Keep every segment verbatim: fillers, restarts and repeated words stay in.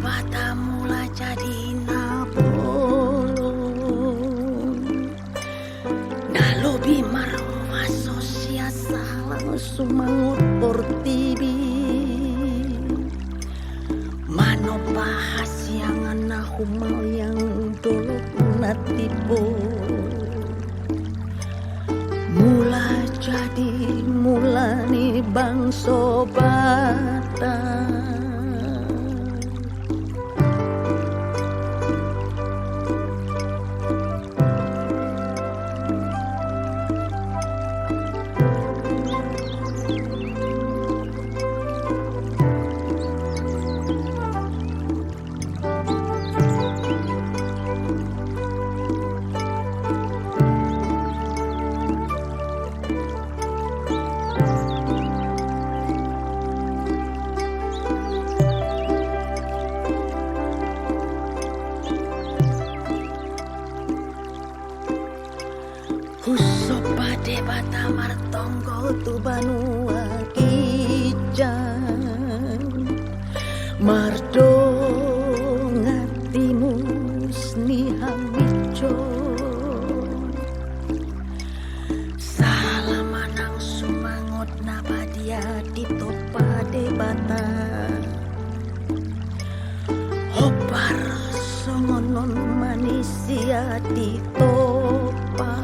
Debata Mula Jadi Na Bolon, na lobi marhuaso sian sahalak sumangot portibi, manompa hasiangan na humaliang dolok na tibu. Mula jadi mula ni bangso Batak. Husomba Debata martonggo tu banua ginjang, mardongan timus ni haminjon. Sahala manang sumangot na badia ditompa Debata, hombar songon on ma nisia ditompa.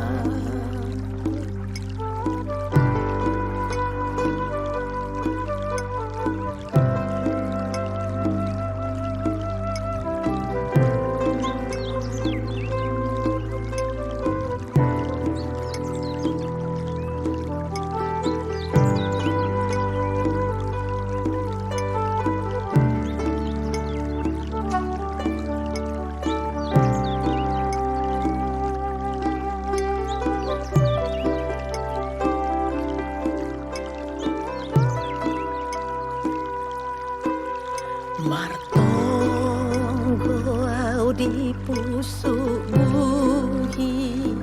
Martonggo au di pusuk buhi,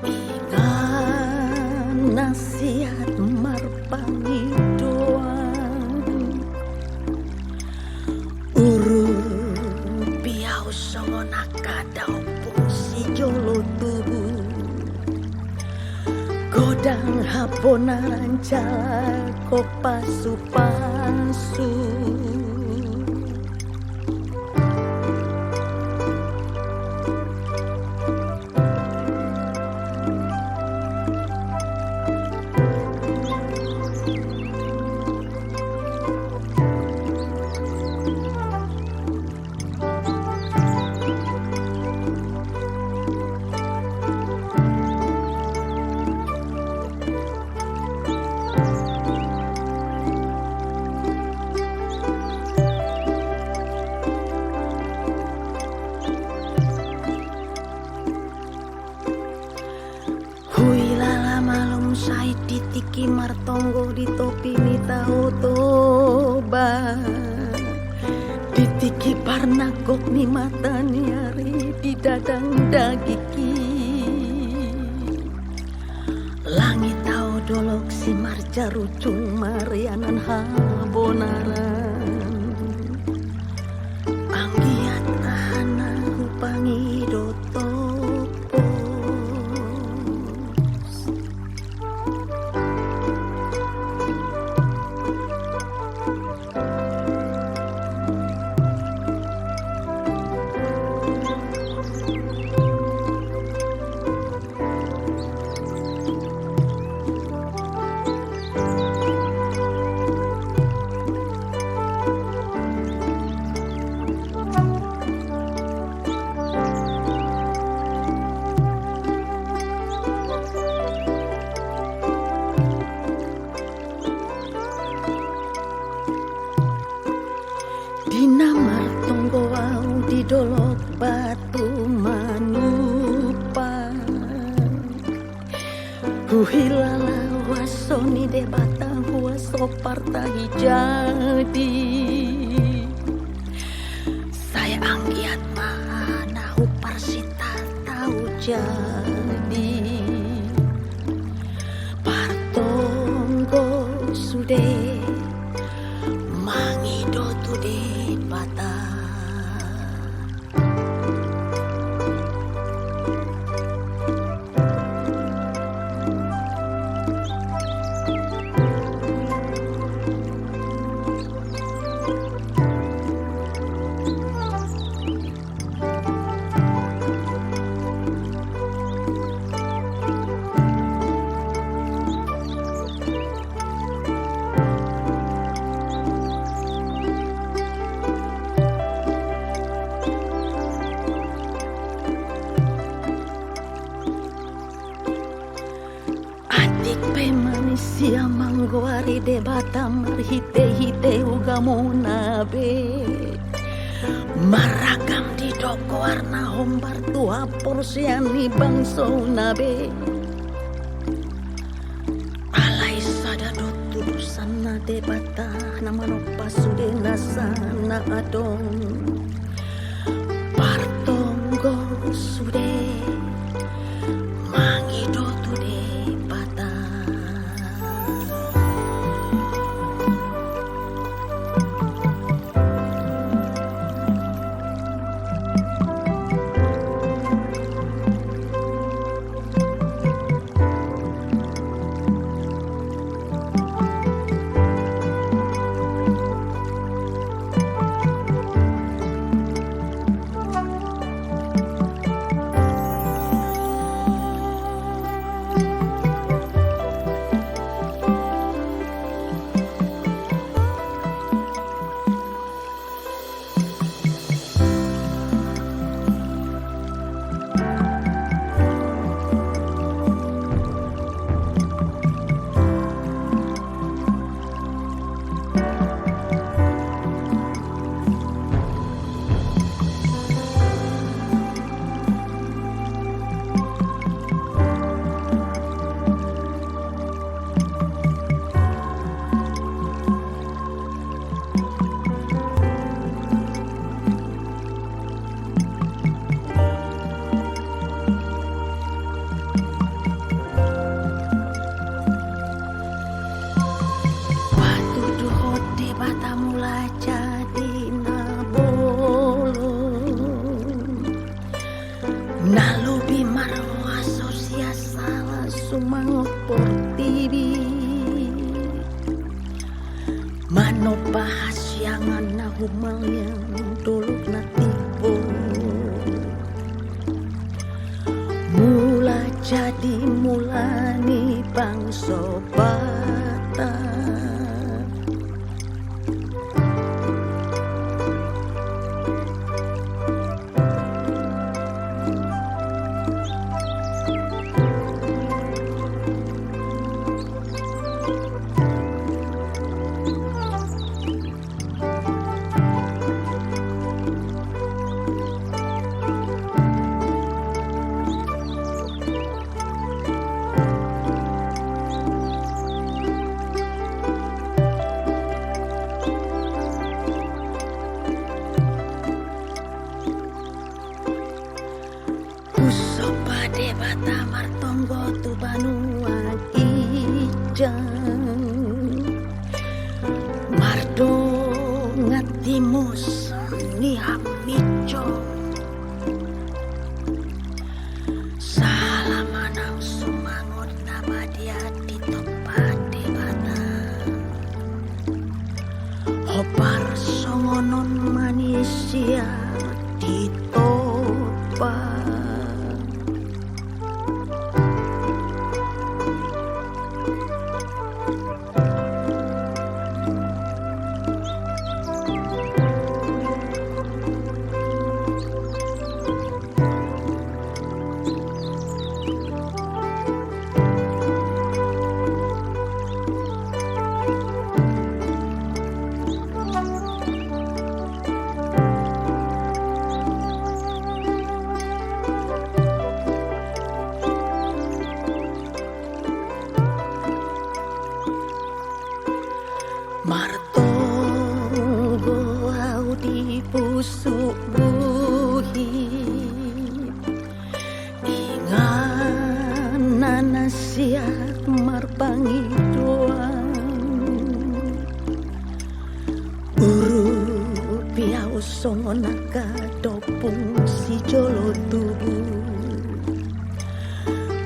inganan siat marpangidoan. Urupi au songon angka daompung sijolo tubu, godang habonaran jala pasupasu. Huhilala malum sai di tingki martonggo di topi ni Tao Toba, di tingki parnangkok ni mata ni ari di dadang dagingki. Langit Tao Dolok simarjarujung marianan habonaran. Anggiat aha na hupangido topos. Di na martonggo au di dolok Batu Manupa, huhilala huaso ni Debata, huaso partahi jadi. Sai anggiat ma na huparsinta tau jadi. Partonggo sude mangido tu di Debata. Atik pe manisia manggoari Debata marhitehite ugamona be. Maragam didok goarna hombar tu haporseaon ni bangsona be. Alai sada do tudosanna Debata na manompa sude nasa na adong. Partonggo sude mangido tu Debata. Patuduhon Debata Mula Jadi na bolon. Na lobi marhuaso sian sala sumangot portibi. Manompa hasiangan na humaliang dolok na timbo. Mula jadi mula ni bangso Batak. Husomba Debata martonggo tu banua ginjang, mardongan timus ni haminjong. Sala manang sumangot na badia ditompa Debata. Hombar songonon manisia ditompa. Martonggo au di pusuk buhit, inganan na siat marpangidoan. Urupi songon angka topung sijolo tubu.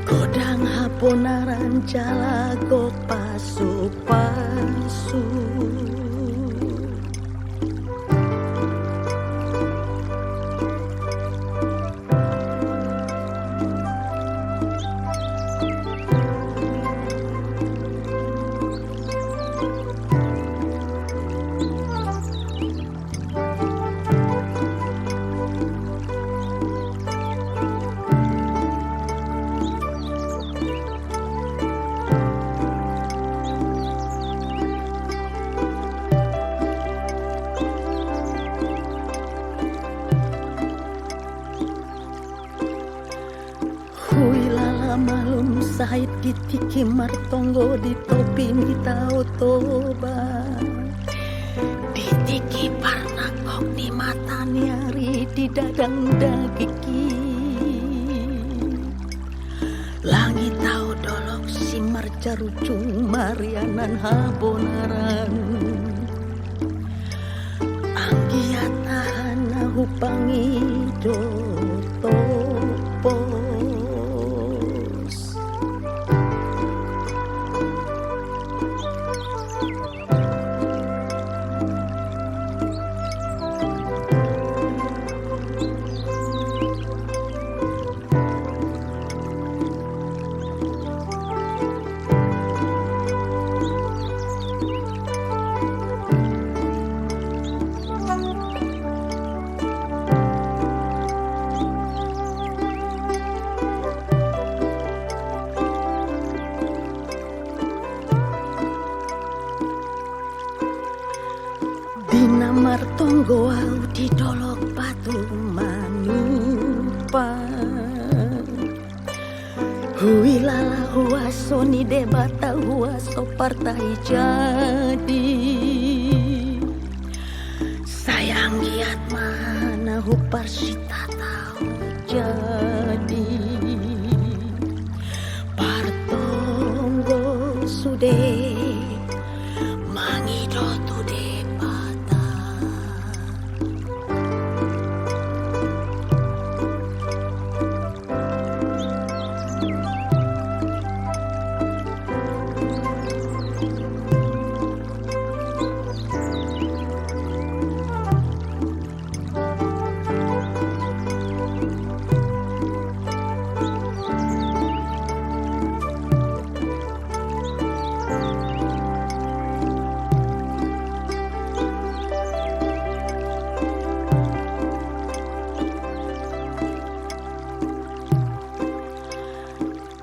Godang habonaran jala gok pasupasu. Huilala malum sahit di tingki martonggo di topi ni Tao Toba. Di tingki parnangkok ni mata ni ari di dadang dagingki. Langit Tao Dolok simarjarujung marianan habonaran. Anggiat aha na hupangido topos. Di na martonggo ahu di dolok Batu Manupa. Huilala huaso ni Debata huaso partai jadi. Sai anggiat ma na huparsinta taon jadi. Partonggo sude mangido tu Debata.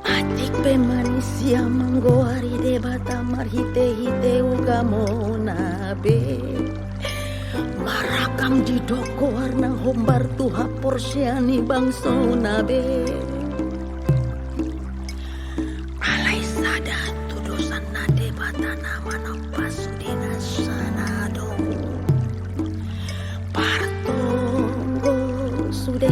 Atik pe manisia manggoari Debata marhite-hite ugamona be. Maragam didok goarna hombar tu haporseaon ni bangsona be. Alai sada tudosanna Debata na manompa sude na sana do. Partonggo sude